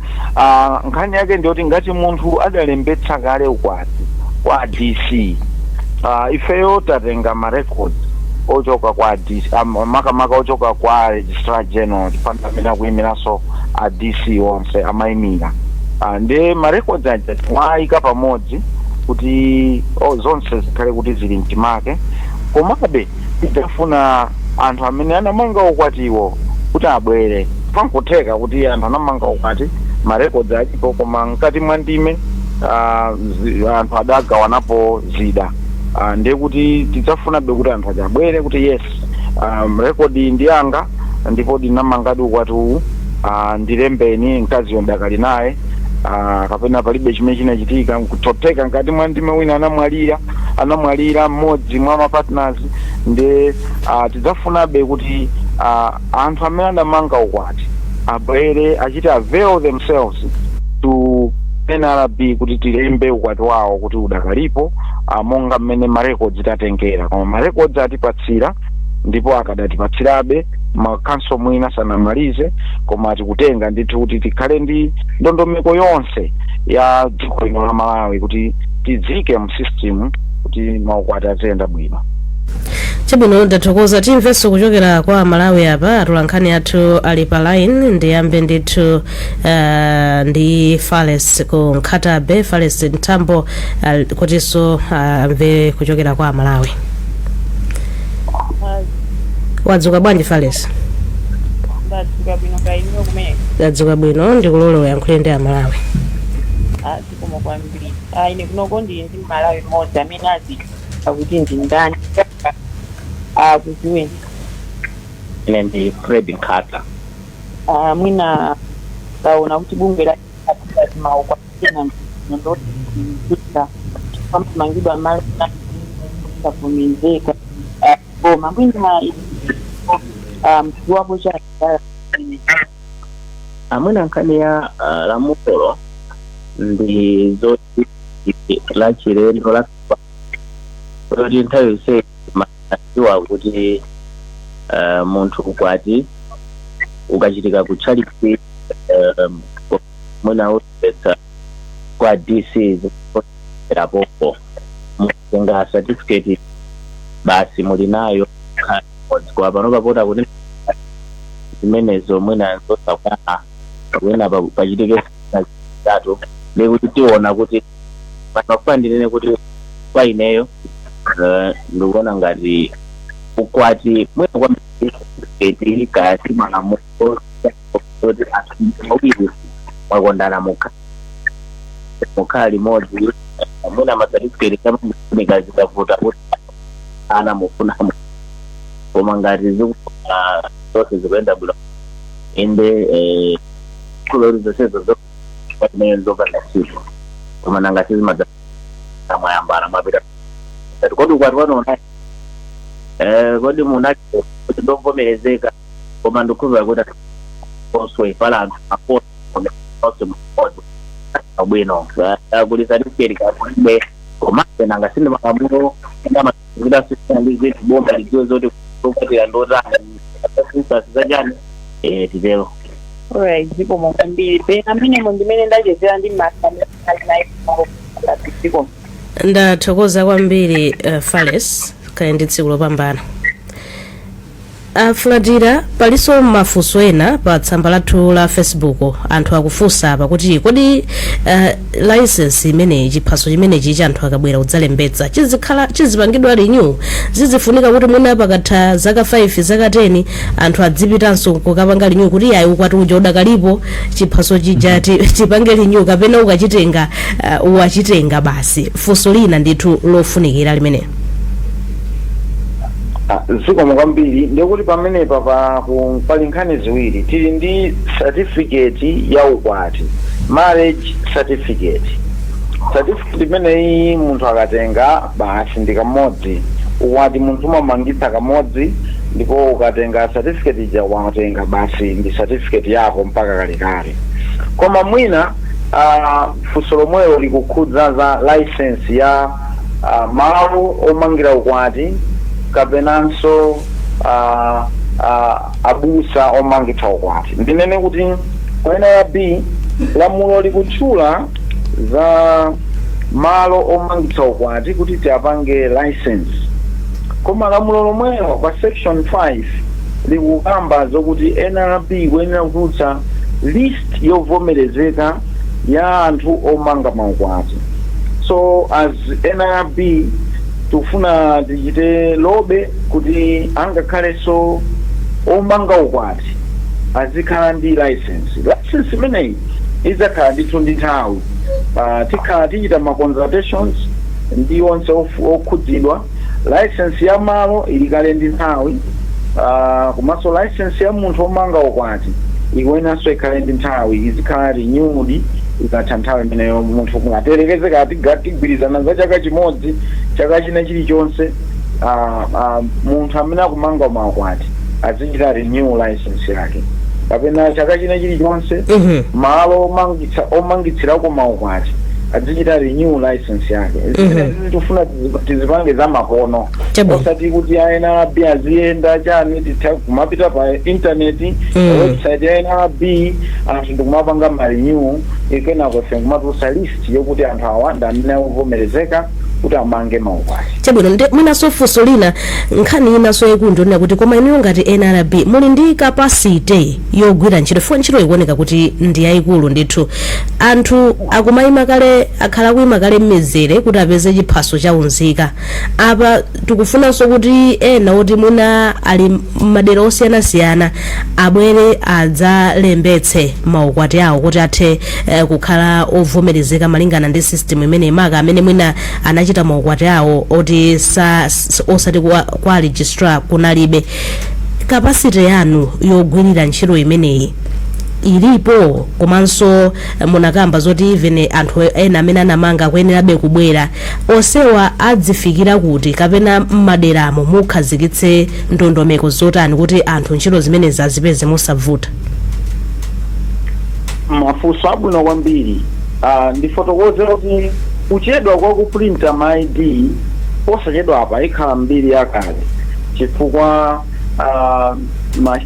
Nkhani yake ndiyoti ngati munthu adalembetsa kale ukwati kwa DC, ifeyo tatenga ma records ochoka kwa DC, makamaka ochoka kwa Registrar General, chifukwa amene akuyimiranso a DC onse amayimira. Ndi ma records aja mwayika pamodzi kuti zonse zikhale kuti zili mchimake. Komabe tidafuna anthu amene anamanga ukwatiwo kuti abwere. Pankutheka kuti anthu anamanga ukwati, ma records alipo, koma mkati mwa ndime anthu adagawanapo zida. Ndiye kuti tidzafunabe kuti anthu aja abwere kuti yes, record ndi anga ndipo ndinamangadi ukwati uwu, ndilembeni, mkaziyo ndakali naye, kapena palibe chimene chinachitika. Nkutheka mkati mwa ndime wina anamwalira mmodzi mwa ma partners. Ndi tidzafunabe kuti anthu amene anamanga ukwati abwere, achite avail themselves to NRB kuti tilembe ukwati wawo kuti udakalipo, monga mmene ma records tatengera. Koma ma records atipatsira ndipo akadatipatsirabe makhanso mwina sanamalize, koma tikutenga ndithu kuti tikhale ndi ndondomeko yonse ya dziko lino la Malawi kuti tidzike mu system kuti maukwati aziyenda bwino. Chabwino, ndathokoza. Timvenso kuchokera kwa Malawi apa, atolankhani athu ali pa line. Ndiyambe ndithu ndi Fales ku Nkhatabe, Fales Mtambo, kutinso amve kuchokera kwa Malawi. Wadzuka bwanji, Fales? Ndadzuka bwino, kainuyo kumene? Ndadzuka bwino. Ndikulole uyankhule ndi Amalawi. Zikomo kwambiri. Ine kunoko ndili ndi Malawi mmodzi amene azi akuti ndi ndani, akudziweni. Ine ndi Fred Nkhata. Mwina taona kuti bungwe la maukwati ndoti pamangidwa malo savomerezeka, koma mwina mdziwapo chake. Amwina nkhani ya lamulo ndi zoti la chilendo la kuti nthawi yonse madziwa kuti munthu ukwati ukachitika kutchalichi, mwina ulembetsa kwa DC zerapopo, mutenga certificate basi, muli nayo. Kwa pano papota kuti zimenezo mwina zosakwana, mwina pachitike zitatu, ndikuti tiona kuti panopa. Ndinene kuti kwa ineyo ndikuona ngati ukwati mwina kwambiri kaya malamulo kuti anthu awiri mwakondana, mukhala limodzi, mwina ma certificate kamafunika zikavuta kuti ana mufuna, koma ngati zikufuna zonse zikuyenda bwino, inde kulori zonsezo zimene zopanda ntchito, koma nanga sizimadza mwayambana, mwapita kodi ukwati wanu kodi munati kuti ndovomerezeka? Koma ndikukhulupirira kuti oswe pala anthu apo onse mmodzi bwino kuli certificate kakulibe, komabe nanga sindi malamulo ndamakuti ndi zinthu boma lidziwe zoti kukwatira ndotani zachani, titero. Alright, zikomo kwambiri. Pena amenemo ndimene ndachezera ndi masa naye. Zikomo. Ndathokoza kwambiri, Fales, kale ndi tsiku lopambana. Afulatira, palinso mafunso ena pa tsamba lathu la Facebook. Anthu akufunsa apa kuti kodi license imeneyi, chiphaso chimenechi cha anthu akabwera kudzalembetsa, chizikhala chizipangidwa renew? Zizifunika kuti mwina pakatha zaka 5, zaka 10, anthu adzipitanso kukapanga renew kuti ayi, ukwati uja udakalipo, chiphaso chija tipange renew, kapena ukachitenga wachitenga basi? Funso lina ndithu lofunikira limene. Ah, zikomo kwambiri. Ndikuti pamenepa pali nkhani ziwiri. Tili ndi certificate ya ukwati, marriage certificate. Certificate imeneyi munthu akatenga, basi, ndi kamodzi. Ukwati munthu umamangitsa kamodzi, ndipo ukatenga certificate ija, watenga basi, ndi certificate yako mpaka kalekale. Koma mwina funso lomwelo likukhudza za license ya malo omangira ukwati kapenanso abusa omangitsa ukwati. Ndinene kuti ku NRB lamulo likutchula za malo omangitsa ukwati kuti tiapange license, koma lamulo lomwelo pa section 5 likukamba zokuti NRB ikuyenera kutulutsa list yovomerezeka ya anthu omanga maukwati. So as NRB tikufuna tichite lobby kuti angakhalenso omanga ukwati azikhala ndi license. License imeneyi idzakhala ndithu ndi nthawi. Tikhala tichita ma consultations ndi onse okhudzidwa. License ya malo ili kale ndi nthawi, komanso license ya munthu omanga ukwati ikuyenanso ikhale ndi nthawi, izikhala renewed ikatha nthawi imeneyo. Munthu kungaterekeze kati tigwirizana za chaka chimodzi, chaka china chilichonse munthu amene akumanga maukwati azichita renew license yake, kapena chaka china chilichonse malo omangitsirako maukwati azichita renew license yake. Zimene tifuna tizipange za makono, osati kuti a NRB aziyenda chani. Titha kumapita pa intaneti, website ya NRB, anthu ndikumapanga ma renew, kenako ife nkumatulutsa list yokuti anthu awa ndi amene akuvomerezeka kuti amange maukwati. Chabwino. Ndi mwinanso funso lina, nkhani inanso yaikulu, ndionena kuti koma inuyo ngati NRB muli ndi capacity yogwira ntchito? Chifukwa ntchito ikuoneka kuti ndi yayikulu ndithu. Anthu akumayima kale, akhala akuyima kale m'mizere kuti apeze chiphaso cha unzika. Apa tikufunanso kuti ena oti mwina ali m'madera osiyanasiyana abwere adzalembetse maukwati awo kuti athe kukhala ovomerezeka malingana ndi system imene maka amene mwina anachita maukwati awo oti osati kwa registrar kunalibe. Capacity yanu yogwirira ntchito imeneyi ilipo? Komanso munakamba zoti even anthu ena amene anamanga akuyenerabe kubwera. Onsewa adzifikira kuti, kapena m'maderamo mukhazikitse ndondomeko zotani kuti anthu ntchito zimenezi azipeze mosavuta? Mafunso abwino kwambiri. Ndifotokoze kuti kuchedwa kwa kuprinta ma ID posachedwa apa ikhala mbiri yakale, chifukwa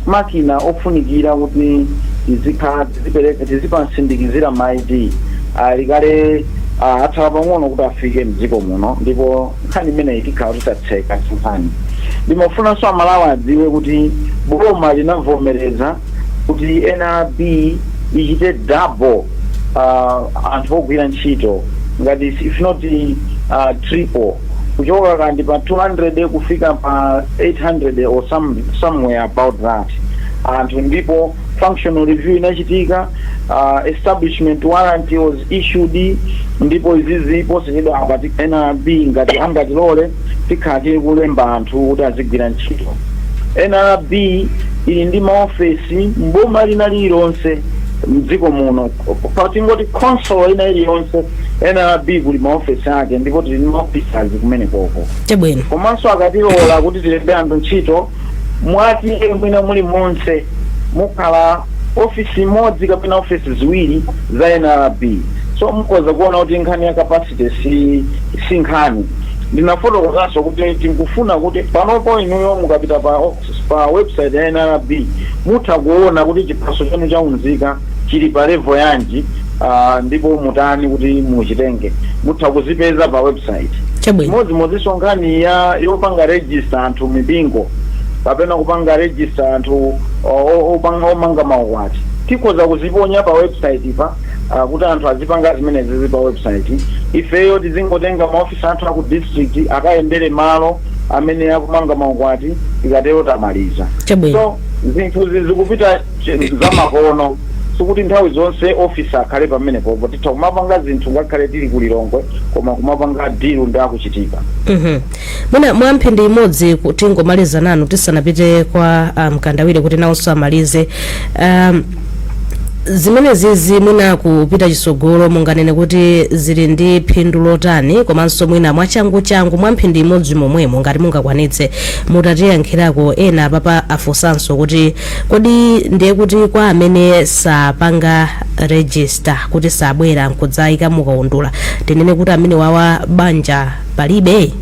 makina ofunikira kuti tizikhala tizipereka, tizipasindikizira ma ID ali kale, atsala pang'ono kuti afike mdziko muno, ndipo nkhani imeneyi tikhala titatseka nkhani. Ndimafunanso Amalawi adziwe kuti boma linavomereza kuti NRB ichite double anthu ogwira ntchito, ngati if not triple, kuchoka kandi pa 200 kufika pa 800 or somewhere about that anthu. Ndipo functional review inachitika, establishment warrant was issued, ndipo izizi posachedwa apa NRB ngati angatilole tikhala tili kulemba anthu kuti azigwira ntchito. NRB ili ndi maofesi mboma lina lililonse mdziko muno. Patingoti council ina iliyonse, NRB kuli maofesi ake, ndipo tili ndi maofficers kumene koko. Komanso akatilola kuti tilembe anthu ntchito, mwati mwina muli monse mukhala ofisi imodzi kapena ofisi ziwiri za NRB. So mukhoza kuona kuti nkhani ya capacity si nkhani. Ndinafotokozanso kuti tikufuna kuti panopo inuyo mukapita pa website ya NRB mutha kuona kuti chiphaso chanu chaunzika chili pa level yanji, ndipo mutani kuti muchitenge. Mutha kuzipeza pa website. Chimodzimodzinso nkhani ya yopanga register anthu mipingo kapena kupanga register anthu opanga omanga maukwati, tikhoza kuziponya pa website pa kuti anthu azipanga zimenezi pa website. Ifeyo tizingotenga maofisa anthu aku district akayendere malo amene akumanga maukwati, ikatero tamaliza. So zinthu zikupita zamakono. Sikuti nthawi zonse office akhale pamenepopo, titha kumapanga zinthu ngakhale tili kulilongwe, koma kumapanga deal ndi akuchitika. Mwina mwamphindi imodzi tingomaliza nanu tisanapite kwa Mkandawire kuti nawonso amalize. Zimenezizi mwina kupita chitsogolo munganene kuti zili ndi phindu lotani? Komanso mwina mwachangu-changu, mwamphindi imodzi momwemo, ngati mungakwanitse, mutatiyankhirako ena apapa afunsanso kuti kodi ndiye kuti kwa amene sapanga register, kuti sabwera nkudzayika mukaundula, tinene kuti amene wawa banja palibe?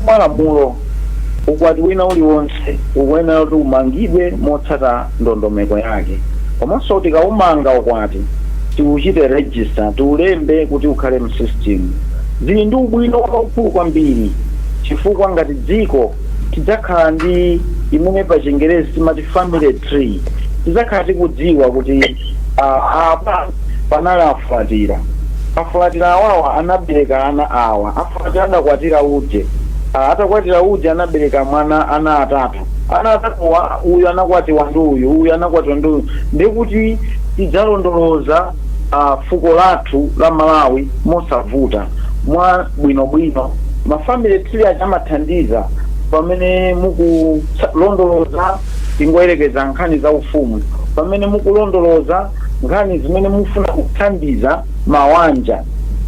Mwalamulo, ukwati wina uliwonse ukuyenera kuti umangidwe motsata ndondomeko yake, komanso tikaumanga ukwati tiuchite register, tiulembe kuti ukhale m'system. Zili ndi ubwino waukulu kwambiri, chifukwa ngati dziko tidzakhala ndi imene pa Chingerezi timati family tree. Tidzakhala tikudziwa kuti apa panali Afulatira, Afulatira awawa anabereka ana awa, Afulatira adakwatira uje, atakwatira uje anabereka mwana, ana atatu, ana atatuwa uyu anakwatiwa ndi uyu, uyu anakwatiwa ndi uyu. Ndikuti tidzalondoloza fuko lathu la Malawi mosavuta, mwa bwinobwino. Ma family tree aja amathandiza pamene mukulondoloza, tingoyerekeza nkhani za ufumu, pamene mukulondoloza nkhani zimene mufuna kuthandiza mawanja.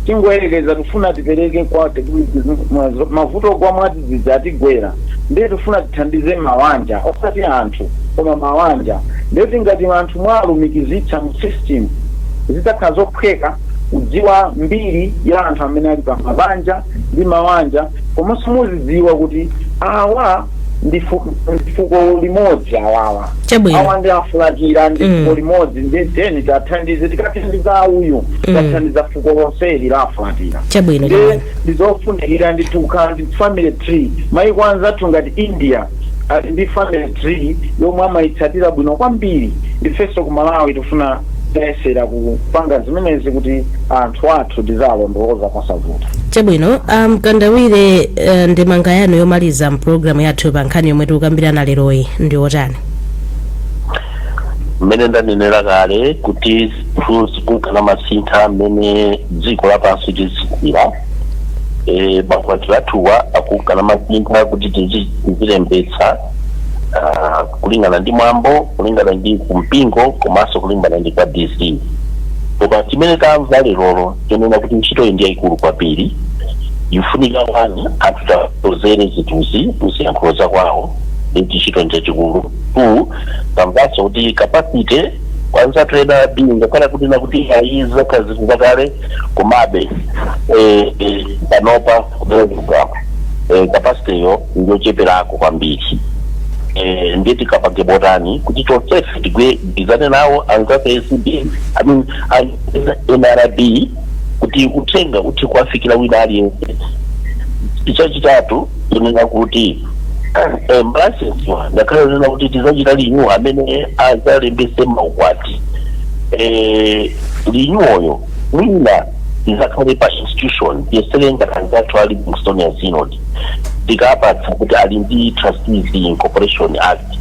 Tingoyerekeza tifuna tipereke kwa mavuto kwa mwadzidzidzi atigwera, ndiye tifuna tithandize mawanja, osati anthu koma mawanja. Ndiye tingati anthu mwalumikizitsa mu system, zidzakhala zophweka kudziwa mbiri ya anthu amene ali pa mabanja ndi mawanja, komanso muzidziwa kuti awa ndi fuko limodzi, awawa awa ndi Afulatira, ndi fuko limodzi, ndi teni tathandize. Tikathandiza uyu, tathandiza fuko lonseli la Afulatira. Ndi ndizofunikira ndithu kukhala ndi family tree. Maiko anzathu ngati India ali ndi family tree yomwe amayitsatira bwino kwambiri. Ifenso ku Malawi tifuna tayesera kupanga zimenezi kuti anthu athu tizalondoloza mosavuta. Chabwino. Mkandawire, ndemanga yanu yomaliza mpulogalamu yathu pa nkhani yomwe tikukambirana leroyi ndi otani? Mmene ndanenera kale kuti zinthu zikunkana masintha mmene dziko lapansi lizikira, makwati athuwa akunkana masintha kuti tizilembetsa kulingana ndi mwambo, kulingana ndi kumpingo, komanso kulingana ndi kwa DC. Koma chimene tamva lerolo chonena kuti ntchito iyi ndi yayikulu kwambiri, ifunika one, anthu tatozere zinthuzi muziyankhulo zakwawo, ndi ntchito njachikulu. Two, tamvanso kuti capacity kwanzathu ena b ngakhale kuti nakuti ayi zakhala zinthu zakale, komabe panopa kubereka capacity yo ndiyocheperako kwambiri. Ndiye tikapange botani kuti tonsefe tigwirizane nawo anzathu ACB, I mean NRB, kuti uthenga uthe kuwafikira wina aliyense? Chachitatu tinena kuti ma license wa ngakhale tinena kuti tizachita renew amene azalembese maukwati, renewal mwina izakhale pa institution. Tiyesere ngati anzathu a Livingstonia Synod, tikapatsa kuti ali ndi Trustees Incorporation Act.